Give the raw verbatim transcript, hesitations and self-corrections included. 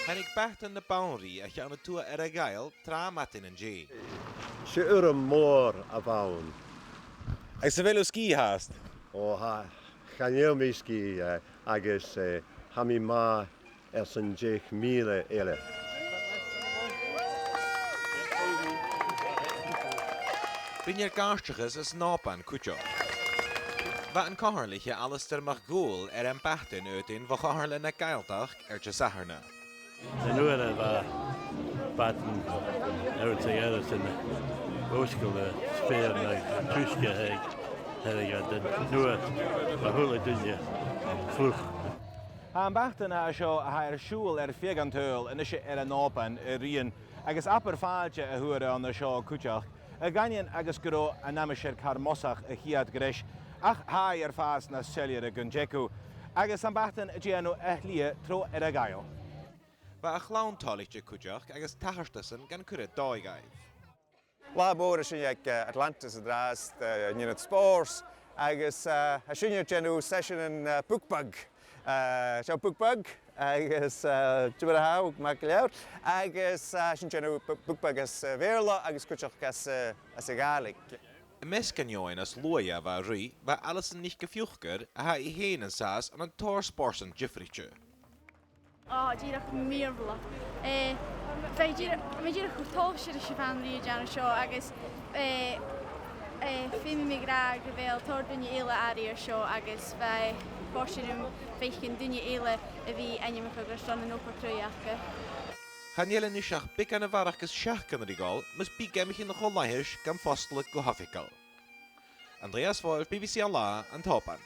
Thàinig Batan na Banrigh a cheann a tuath Earra-Ghàidheal trì madainn an-dè. 'S e urram mòr a bh' ann. Agus a bheil thu sgìth fhathast? Ò, tha, chan eil mi sgìth, eh, agus, eh, tha mi math airson deich mìle eile. Bidh iad ag àrdachadh anns an Òban cuideachd. Bha an comhairliche Alasdair MacDhùghaill air am batan fhaighinn bho Chomhairle na Gàidhealtachd air Disathairne. An uair a bha Batan air a bhith air an bhosgail, eh, speur na tuisge aig, aig an uair a chuala duine fliuch. Tha am batan a tha seo, a tha air siubhal air feadh an t-saoghail, a-nis air an Òban a ruighinn, agus abair fàilte a fhuair e an seo cuideachd, a dh'aindeoin agus gun robh an aimsir car mosach a' chiad ghreis, ach tha e air fàs nas soilleire gun teagamh, agus am batan a' dèanamh a shlighe tro Earra-Ghàidheal. Bha a' chlann toilichte cuideachd agus tachartasan gan cur air dòigh dhaibh. Latha mòr a tha sinn aig, eh, Atlantis an-dràsta, eh, an Ionad Spòrs, agus, eh, tha sinne a' dèanamh seisean, eh, Bookbug. Eh, seo Bookbug, agus, eh, dè mar a tha thu, math gu leòr. Agus, eh, tha sinn a' dèanamh Bu-, Bookbug anns a' Bheurla agus cuideachd anns, eh, anns a' Ghàidhlig. Am measg an fheadhainn as luaithe a bha a' ruith, bha Alison NicFhionghain, a tha i fhèin an sàs ann an tòrr spòrsan diofraichte. Ò, dìreach mìorbhaileach. Eh, bha e dìreach, bha mi dìreach cho toilichte ris a' bhanrigh a dhèanamh seo agus, eh, eh, feumaidh mi ràdh gu bheil tòrr dhaoine eile airidh air seo agus bha e fortanach dhomh faicinn daoine eile a bhith ainmeachadh airson an obair chruaidh aca. Chan eil a-nis ach beagan a bharrachd is seachdain ri dhol, mus bi geamaichean cho laghach gam foslachadh gu h-oifigeil. Andreas Wolff, B B C An Là, an t-Òban.